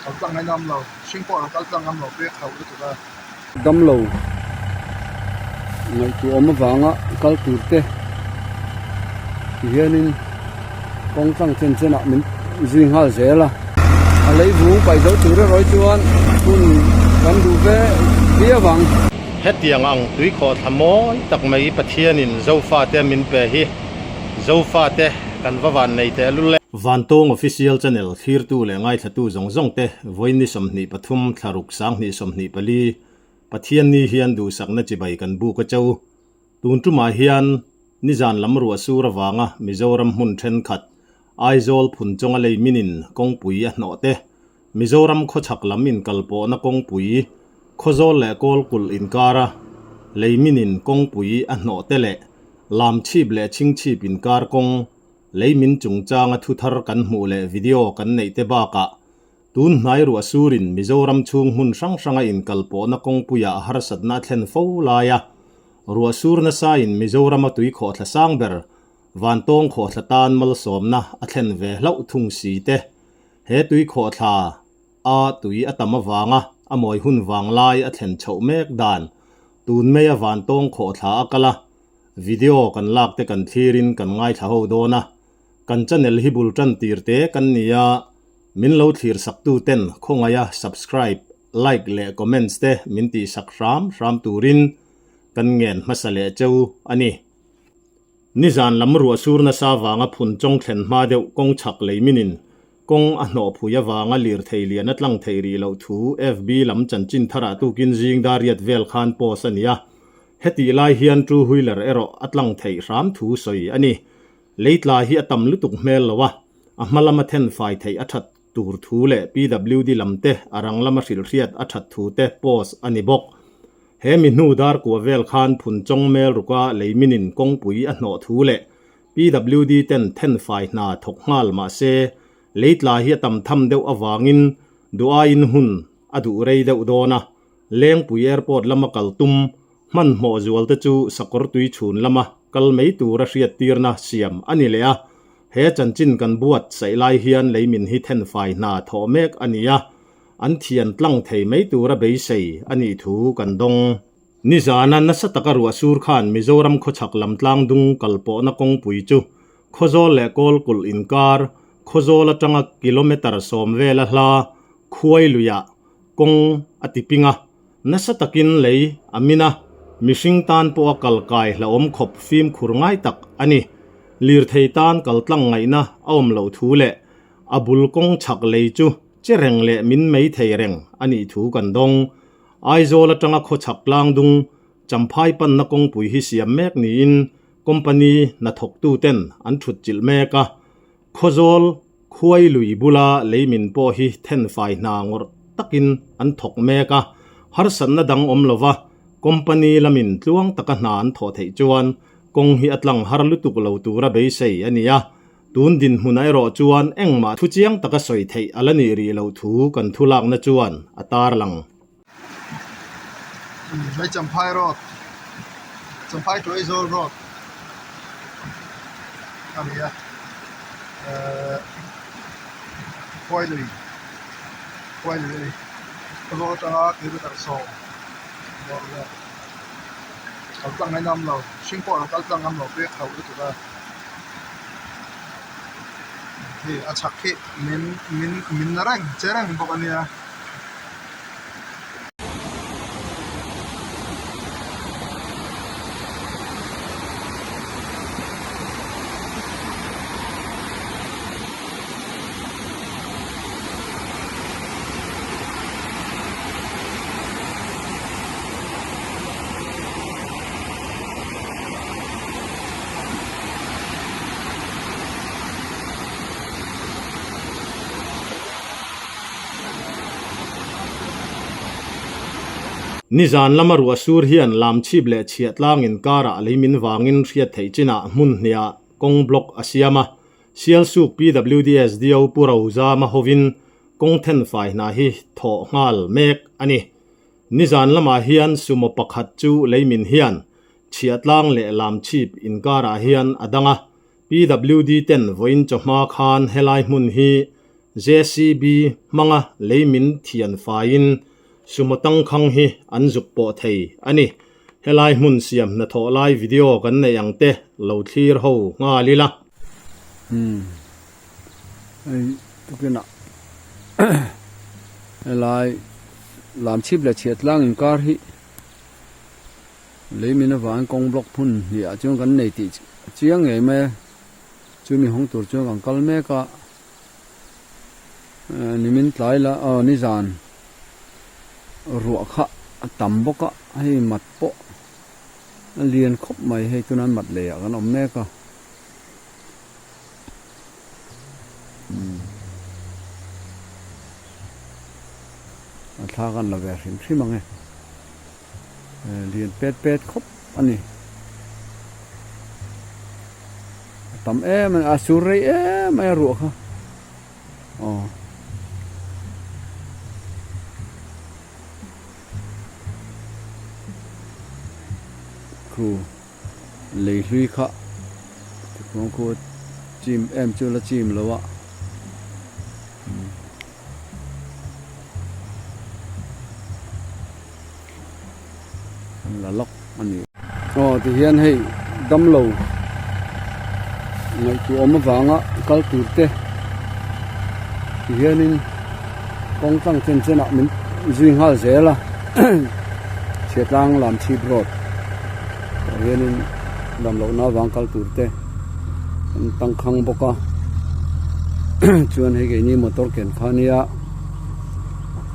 Kal tlang ngaih ngam lo, hring pawh a lo kal tlang ngam lo pek tho lutuk a. Damlo ngaihtuah awm avanga kal tur te ti hianin kawng tlang chen chen ah min zui nghal zel a. A lei vung paih zo tur erawh hi chuan hun kan duh ve viau ang. Hetiang ang tuikhawhthla mawi tak mai Pathianin Zofate min pe hi Zofate kan va van nei teh lul e. Vantawng Official Channel thlirtu leh ngaithlatu zawng zawng te vawiin 23 thlaruk 2024 Pathianni hian duhsakna chibai kan buk a cho. Tun tumah hian nizan lam ruah sur avanga Mizoram hmun thenkhat Aizawl Phunchawnga lei minin kawngpui a hnawh te, Mizoram khawchhak lam inkalpawhna kawngpui Khawzawl leh Kawlkulh inkara lei minin kawngpui a hnawh te leh Lamchhip leh Chhingchhip inkar kawng lei min chungchanga thuthar kan hmuh leh video kan neih te bakah tun hnai ruah surin Mizoram chhung hmun hrang hranga inkalpawhna kawngpuiah harsatna a thlen fo laia ruah sur nasain Mizorama tuikhawhthla sang ber Vantawng khawhthla tan malsawmna a thlen ve hlauh thung si te. He tuikhawhthla a tui a tam avanga a mawi hun vanglai a thlen chhoh mek dan tun maia Vantawng khawhthla a kal a, video kan lak te kan thlirin kan ngaithla ho dawn a. Kan channel hi bul tan tir te kan ni a, min lo thlir sak tu ten khawngaih a subscribe, like leh comments te min tih sak hram hram turin kan ngen hmasa leh cheu a ni. Nizan lam ruah sur nasa vanga phun chawng thlen hma deuh kawng chhak lei minin kawng a hnawh phui avanga lirthei lian a tlang theih rih loh thu FB lam chanchin tharah tukin zing dariat vel khan post a ni a. Hetih lai hian two wheeler erawh a tlang theih hram thu sawi a ni. Leitla hi a tam lutuk hmel lo a, a hma lama then fai theih a that tur thu leh PWD lam te a rang lama hrilhhriat a that thu te post a ni bawk. He mi hnu dar kua vel khan Phunchawng mel ruka leiminin kawngpui a hnawh thu leh PWD ten thenfai hna thawk nghal mah se leitla hi a tam tham deuh avangin duh aiin hun a duh rei deuh dawn a, Lengpui Airport lama kal tum hmanhmawh zual te chu sakawr tui chhun lama kal mai tura hriattirna siam a ni leh a, he chanchin kan buatsaih lai hian leimin hi thenfai hna thawh mek a ni a. An thian tlang thei mai tura beisei a nih thu kan dawng. Nizana nasa taka ruah sur khan Mizoram khawchhak lam tlang dung kal pawhna kawngpui chu Khawzawl leh Kawlkulh inkar, Khawzawl atanga kilometre 10 vela hla Khuai luiah kawng a ti ping a, nasa takin lei a min a, mihring tan pawha kal kai hlauhawm khawp fimkhur ngai tak a ni. Lirthei tan kal tlang ngaihna a awm loh thu leh a bul kawng chhak lei chu Che reng leh min mei thei reng a nih thu kan dawng. Aizawl atanga khawchhak tlang dung Champhai panna kawngpui hi siam mek niin company hnathawktu ten an thut chilh mek a. Khawzawl khuai lui bula leimin pawh hi thenfai hna ngawrh takin an thawk mek a. Harsatna dang awm lova company lamin tluang taka hna an thawh theih chuan kawng hi a tlang har lutuk lo tura beisei a ni a. Tun dinhmunah erawh chuan engmah thu chiang taka sawi theih a la nih rih loh thu kan thu lakna chuan a tarlang. Hei Champhai Road, Champhai to Aizawl Road a ni a, ehh Khuailui, Khuailui a ni. Khawzawl atanga kilometer 10 bawr vel kal tlang ngaih ngam lo, hring pawh a lo kal tlang ngam lo pek tho lutuk a. Hei a chhak hi min min min na reng che reng bawk a nia. Nizan lama ruah sur hian lamchhip leh chhiah tlang inkarah leimin vangin hriat theih chinah hmun hniah kawng block a siam a. Sialsuk PWDSDO Pu Rozama hovin kawng thenfai hna hi thawh nghal mek a ni. Nizan lamah hian sumo pakhat chu leimin hian Chhiahtlang leh Lamchhip inkarah hian a dang a, PWD ten vawiin chawhma khan helai hmun hi JCB hmanga lei min thian faiin sumo tangkhang hi an zuk pawh thei a ni. Helai hmun siam hnathawh lai video kan neih ang te lo thlir ho nghal ila. Umm hei tukinah helai lamchhip leh chhiahtlang inkar hi lei min avangin kawng block hmun hnih ah chuan kan nei tih chiang ngei mai a chumi hawng tur chuan kan kal mek a nimin tlai la aw nizan ruah kha a tam bawk a hei mat pawh a lian khawp mai hei tunah mat lei ah kan awm mek a. A thla kan la ve hrim hrim ang e. Lian pet pet khawp a ni. A tam em a ni a sur rei em mai a ruah kha. Aw. Khu. Lei hlui kha tikhuang khu chim em chu la chim lo a an la lawk a ni. Aw tihian hei damlo ngaihtuah awm avanga kal tur te tihianin kawng tlang chen chen ah min zui nghal zel a chhiatlang lam chhip road. Tah hianin dam lohna avang kal tur te an tangkhang bawk a chuan hei keini motor ken kha ania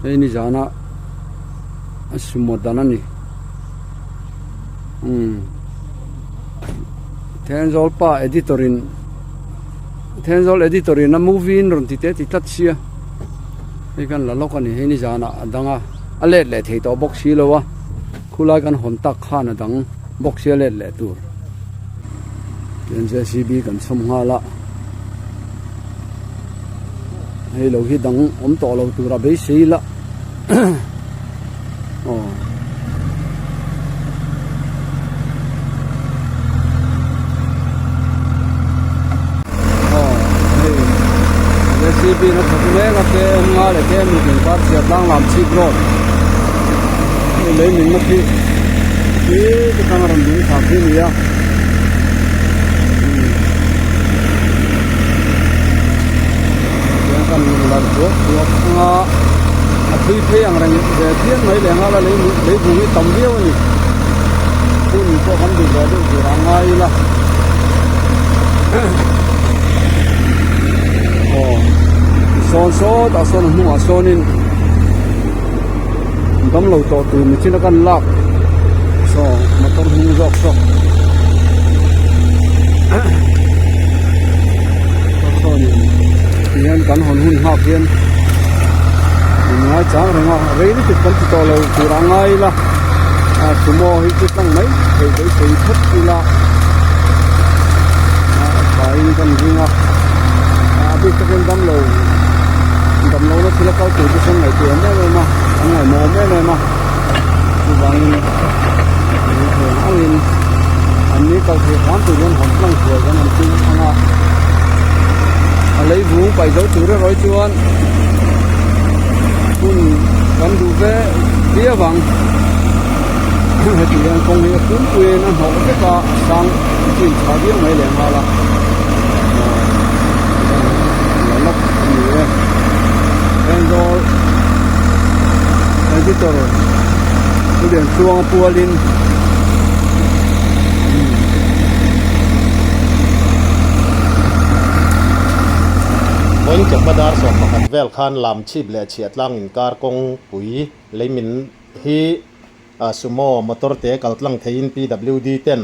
hei nizana a sumo dan a ni umm Thenzawl pa editor in Thenzawl editor in a movie in rawn ti te ti tlat sia hei kan la lawk a ni hei nizanah a dang a a let leh thei tawh bawk si lo a. Khulai kan hawn tak khan a dang bawk sia let leh tur tian JCB kan chhawm nghal a hei lo hi dang awm tawh lo tur a beisei la aw. Aw hei JCB na thawk mek a KM nga leh KM ruk inkar chhiat tlang lam chhip road. Hei lei min na khi khi te tang a rawn ding thla khi a ni a tiang kan lar duak duak ang a a thui phei ang reng ve phian mai leh nghal a lei lei bung hi tam viau a ni hun pawh kan duh ve deuh tur a ngai ila aw sawn sawtah sawn a hnungah sawnin. Damlo tawh tur machine a kan lak saw motor hnung zawk saw sawnin tihian kan hawn hun nghak hian min ngai chang reng a rei lutuk kan ti tawh lo tur a ngai ila a sumo hi chu tlang mai thei beisei phawt ila a thain kan ring a a bik takin damlo. Damlo na thil a kal tur te chuan ngaihtuah em em a, an ngaihmawm em em a, chuvangin min thei ang angin an ni kal thei hram tur hian hawn tlang thuai kan han tum ang a, a lei vung paih zo tur erawh hi chuan hun kan duh ve viau ang heti hian kawng hi a pumpuiin a hnawh vek a, a sang chin tha viau mai leh nghal a. Lawk a ni e Aizawl editor Pu Lianchhuanga pualin Vawiin chawhma dar 11 vel khan Lamchhip leh Chhiahtlang inkar kawngpui leimin hi Sumo motor te kaltlang theiin PWD ten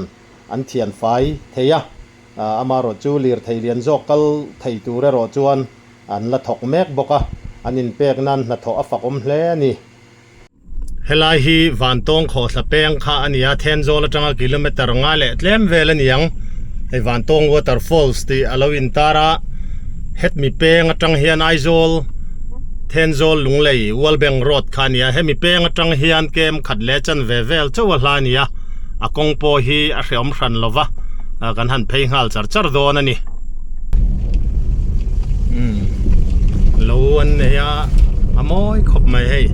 an thianfai thei a. Amaherawh chu lirthei lian zawk kal thei tur erawh chuan an la thawk mek bawk a, an inpek nan hnathawh a fakawm hle a ni. Helai hi Vantawng khawhthla peng kha a ni a, Thenzawl atanga kilometre nga leh tlem vel a ni ang. Hei Vantawng Waterfalls tih a lo intar a, hetmi peng atang hian Aizawl, Thenzawl Lunglei, World Bank Road kha a ni a, hemi peng atang hian kem khat leh chanve vel chauh a hla a ni a. A kawng pawh hi a hreawm hran lo va kan han phei nghal char char dawn a ni. Lo an nei a a mawi khawp mai hei.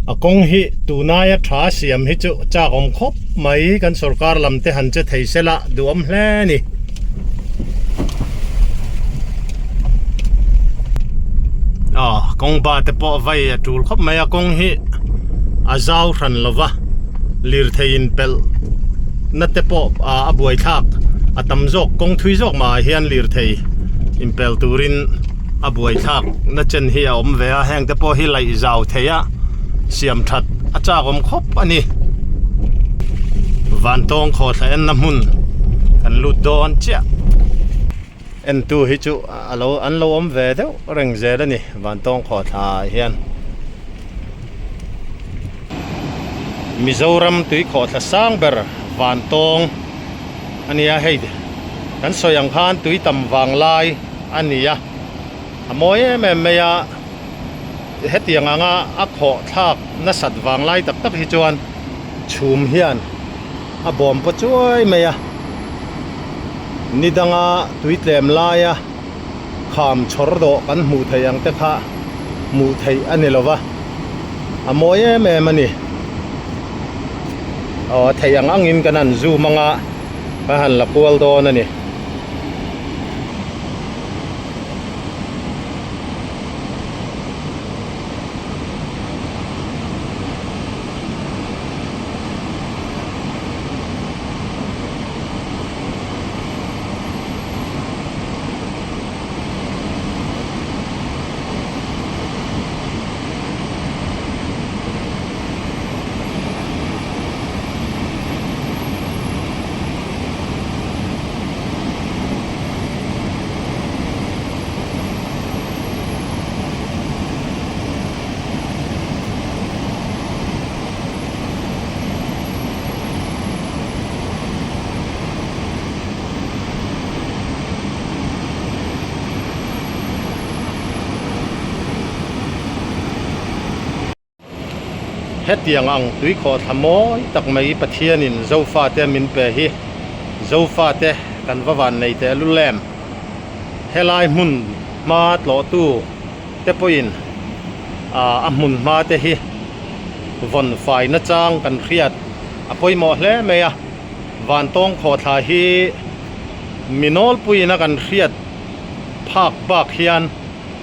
A kawng hi tunaia tha siam hi chu chak awm khawp mai kan sorkar lam te han che thei sela duhawm hle a ni. Aw kawng ba te pawh vai a tul khawp mai a kawng hi a zau hran lo va lirthei in pelh na te pawh a buai thlak a tam zawk kawng thui zawk mah ah hian lirthei in pel turin a buai thlak na chen hi a awm ve a heng te pawh hi laih zau thei a siam that a chak awm khawp a ni vantawng khawthla enna hmun kan lut dawn chiah entu hi chu a lo an lo awm ve deuh reng zel a ni vantawng khawthla ah hian. Mizoram tui khawhthla sang ber vantawng a nia hei kan sawi ang khan tui tam vang lai a ni a a mawi em em mai a hetiang anga a khawh thlak nasat vang lai tak tak hi chuan chhum hian a bawm paw chuai mai a ni danga tui tlem laia kham chhawr dawh kan hmuh theih ang te kha hmuh theih a ni lova a mawi em em a ni aw a theih ang angin kan han zoom anga kan han la kual dawn a ni. Hetiang ang tui khawhthla mawi tak mai Pathianin Zofate min pe hi Zofate kan va van nei teh lul em? Helai hmun hma tlawhtu te pawhin a hmun hma te hi vawn fai nachang kan hriat a pawimawh hle mai a. Vantawng khawhthla hi mi nawlpuiin a kan hriat phak bak hian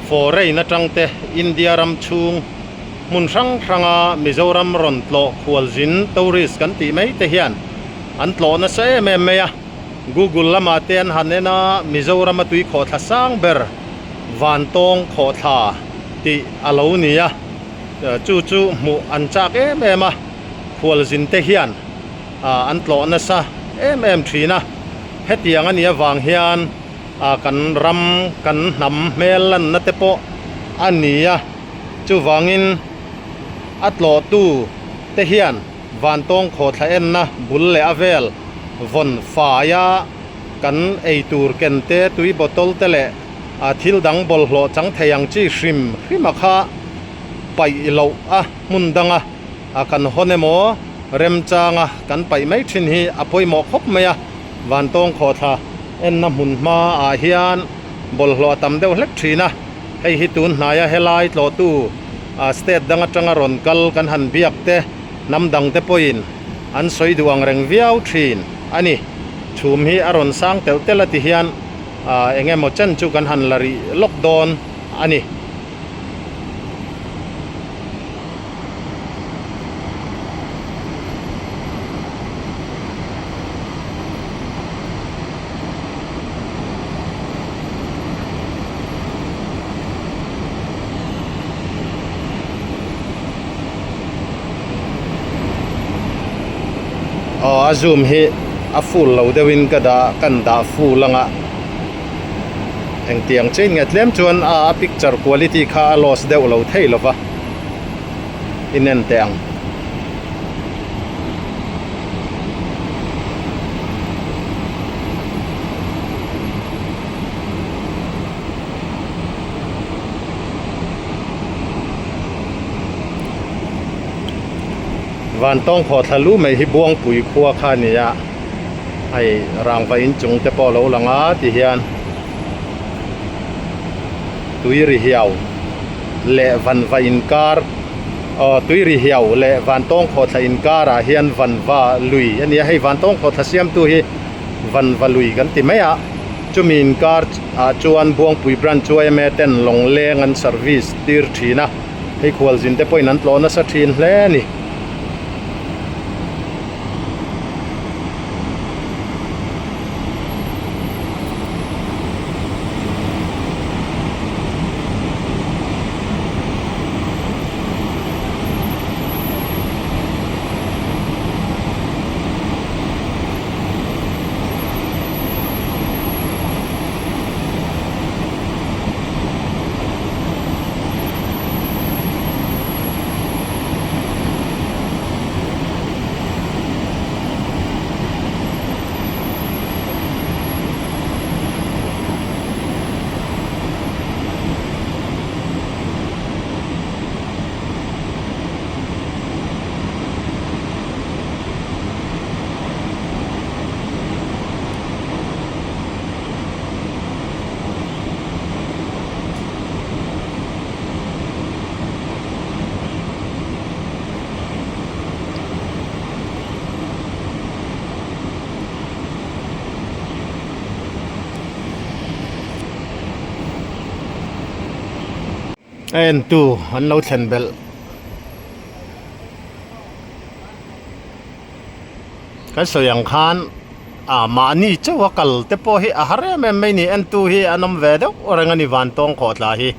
foreign atang te India ram chhung hmun hrang hranga Mizoram rawn tlawh khualzin tourist kan tih mai te hian an tlawh nasa em em mai a. Google lamah te an han en a, Mizoram a tui khawhthla sang ber Vantawng khawhthla tih a lo ni a, chu chu hmuh an chak em em a, khualzin te hian. an tlawh nasa em em thin a, hetiang a nih avang hian kan ram kan hnam hmel lanna te pawh a ni a, chuvangin a tlawhtu te hian vantawng khawthla enna bul leh a vel vawn faia kan eitur ken te tui bottle te leh thil dang bawlhhlawh chang thei ang chi hrim hrim a kha paih loh a hmun danga. a kan hawn emaw remchanga kan paih mai thin hi a pawimawh khawp mai a, vantawng khawhthla enna hmun hma ah hian bawlhhlawh a tam deuh hlek thin a, hei hi tun hnaia helai tlawhtu state dang atanga rawn kal kan han biak te hnam dang te pawhin an sawi duh ang reng viau thin a ni. Chhum hi a rawn sang telh telh a ti hian eng emaw chen chu kan han la rih lawk dawn a ni. Aw a zoom hi a full lo deuhin ka dah kan dah full anga engtiang chiin nge tlem chuan a a picture quality kha a loss deuh lo thei lova inen teh ang. Vantawng khawhthla lu mai hi Buangpui khua kha a ni a. Hei rangva inchung te pawh a lo lang a ti hian tui ri hiau leh vanva inkar aw tui ri hiau leh vantawng khawhthla inkar ah hian vanva lui a ni a hei vantawng khawhthla siamtu hi vanva lui kan ti mai a chumi inkar ah chuan Buangpui branch yma ten lawngleng an service tir thin a hei khualzin te pawhin an tlawh nasa thin hle a ni. A entu an lo thlen belh kan sawi ang khan ah mahni chauh a kal te pawh hi a har em em mai ni entu hi an awm ve deuh reng a ni vantawng khawhthla hi.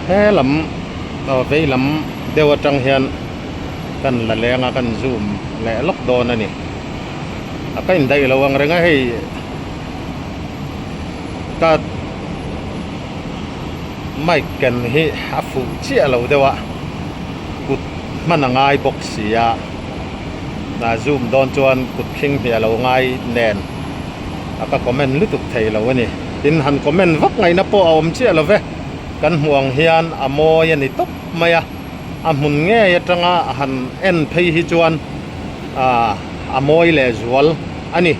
He lam aw vei lam deuh atang hian kan la leng a kan zoom leh lawk dawn a ni a ka indaih lo ang reng a hei ka mic ken hi a fuh chiah lo deuh a kut hman a ngai bawk si a a zoom dawn chuan kut khing hmiah a lo ngai nen a ka comment lutuk thei lo a ni tin han comment vak ngaihna pawh a awm chiah lo ve kan hmuh ang hian a mawi a ni tawp mai a a hmun ngei atanga han en phei hi chuan ah a mawi leh zual a ni.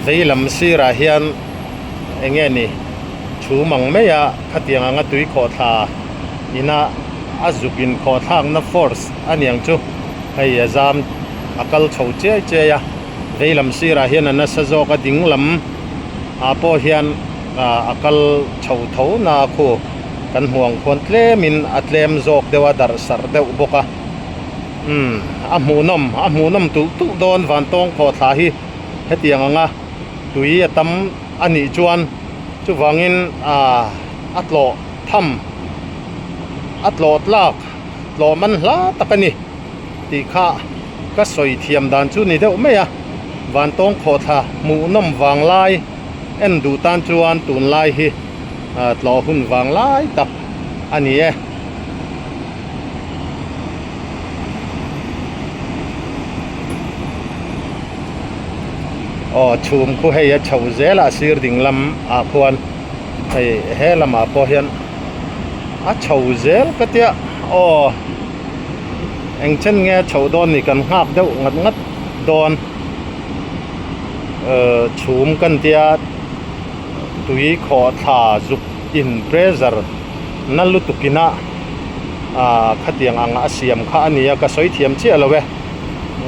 Vei lam sirah hian eng nge ni chhum ang mai a khatiang anga tui khawhthla ina a zuk in khawhthlakna force a niang chu hei a zam a kal chho chiai chiai a vei lam sirah hian a nasa zawk a ding lam ah pawh hian ah a kal chho tho na khu kan hmuh ang khuan tlem in a tlem zawk deuh a darh sarh deuh bawk a umm a hmuhnawm a hmuhnawm tulh tulh dawn vantawng khawhthla hi hetiang anga tui a tam a nih chuan chuvangin ah a tlawh tham a tlawh tlak tlawh man hla tak a ni tih kha ka sawi thiam dan chu ni deuh mai a vantawng khawhthla hmuhnawm vang lai en duh tan chuan tunlai hi tlawh hun vang lai tak a ni e. Aw chhum khu hei a chho zel a sir ding lam ah khuan hei he lamah pawh hian a chho zel ka tia aw eng chen nge a chhoh dawn ni kan nghak deuh ngat ngat dawn ehh chhum kan tia tui khawhthla zuk in pressure na lutuk ina ah khatiang ang a siam kha a ni a ka sawi thiam chiah lo e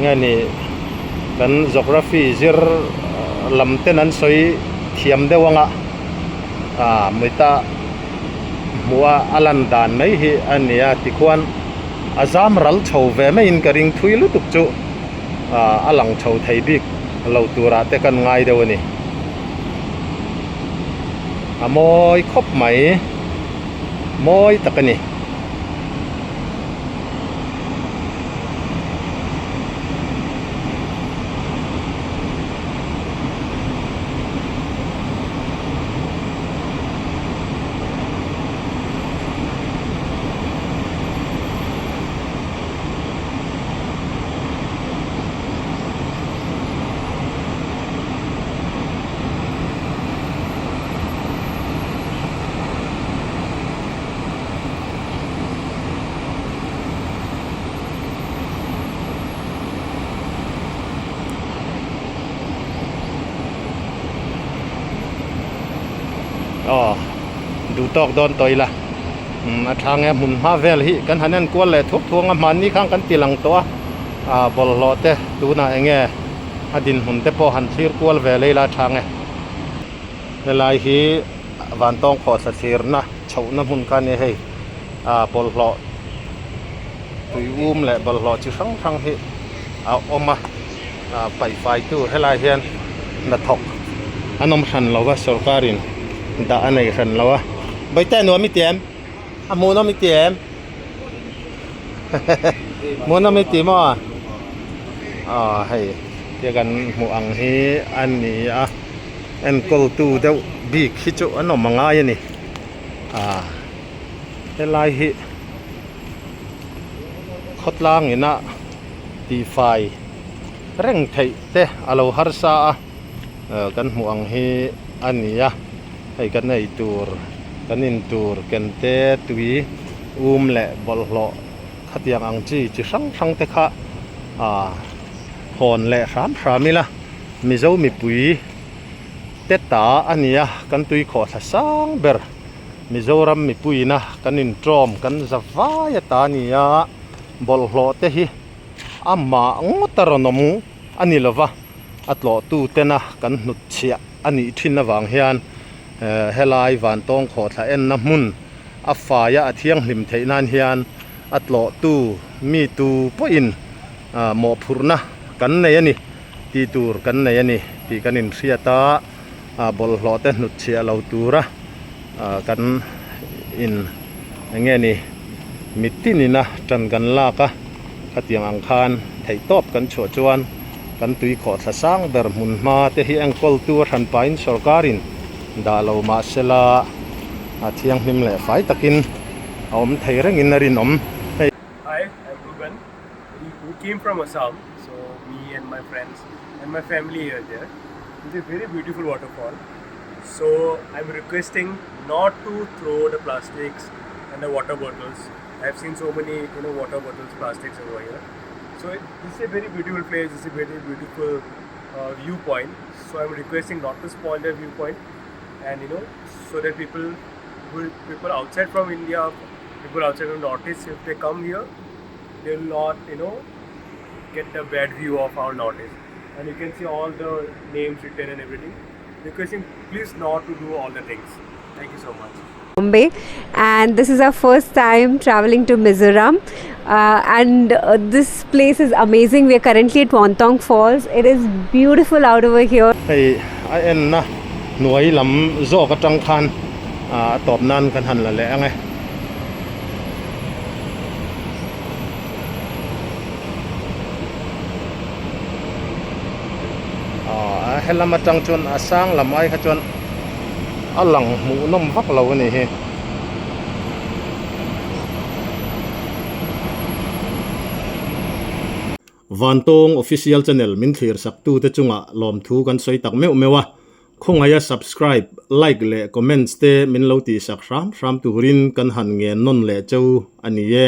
nge ni kan geography zir lam ten an sawi thiam deuh anga ah mita hmuh a a lan dan mai hi a ni a tikhuan a zam ral chho ve maiin ka ring thui lutuk chu ah a lang chho thei bik lo turah te kan ngai deuh a ni a mawi khawp mai mawi tak a ni. Aw duh tawk dawn tawh ila umm a tha nge hmun hma vel hi kan han en kual leh thuak thuang a hmanni khan kan ti lang tawh a ah bawlhhlawh te tunah eng nge a dinhmun te pawh han thlir kual ve leh ila a tha nge helai hi vantawng khawhthla thlirna chhohna hmun kha a ni hei ah bawlhhlawh tui um leh bawlhhlawh chi hrang hrang hi a awm a. Paihfaitu helai hian hnathawk an awm hran lo va sorkarin dah a nei hran lo a Bawihte nuam i ti em? A hmuhnawm i ti em? Hmuhnawm i ti maw? Aw hei tia kan hmuh ang hi a ni a enkawltu deuh bik hi chu an awm a ngai a ni ah helai hi khawtlang ina. tihfai reng theih te a lo harsa a kan hmuh ang hi a ni a hei kan ei tur kan in tur ken te tui um leh bawlhhlawh khatiang ang chi chi hrang hrang te kha ah hawn leh hram hram ila mizo mipui te ta a ni a kan tui khawhthla sang ber Mizoram mipuiin a kan intawm kan za vai a ta a ni a. Bawlhhlawh te hi amah ngawt a rawn awm a ni lova, a tlawhtu tena kan hnutchhiah a nih thin avang hian helai Vantawng khawhthla enna hmun a faia a thianghlim theih nan hian a tlawhtu mi tu pawhin mawhphurhna kan nei a ni tih tur kan nei a ni tih kan inhriat a, bawlhhlawh te hnutchhiah lo tura kan in eng nge ni mitin ina tan kan lak a khatiang ang khan theihtawp kan chhuah chuan kan tui khawhthla sang ber hmun hma te hi enkawl tu a hran pahin sorkarin dah lo mahsela a thianghlim leh fai takin a awm thei rengin a rinawm hei. Hi, I'm Ruben. We, we came from Assam, so me and my friends and my family are there. It's a very beautiful waterfall. So I'm requesting not to throw the plastics and the water bottles. I've seen so many you know water bottles, plastics over here. So it, this is a very beautiful place. This is a very beautiful uh, viewpoint. So I'm requesting not to spoil the viewpoint, and you know so that people who people outside from India, people outside from Northeast, if they come here, they will not you know get the bad view of our Northeast. And you can see all the names written and everything. Requesting please not to do all the things. Thank you so much. Bombay and this is our first time traveling to Mizoram uh, and uh, this place is amazing. We are currently at Vantawng Falls. It is beautiful out over here. Hei a enna hnuai lam zawk atang khan a tawp nan kan han la leh ang e. Aw helam atang chuan a sang lam ai kha chuan a lang hmuh nawm vak lo a ni hi. Vantawng Official Channel min thlir sak tute chungah lawmthu kan sawi tak meuh meuh a, khawngaia subscribe, like leh comments te min lo tihsak hram hram turin kan han ngen nawn leh cheu a ni e.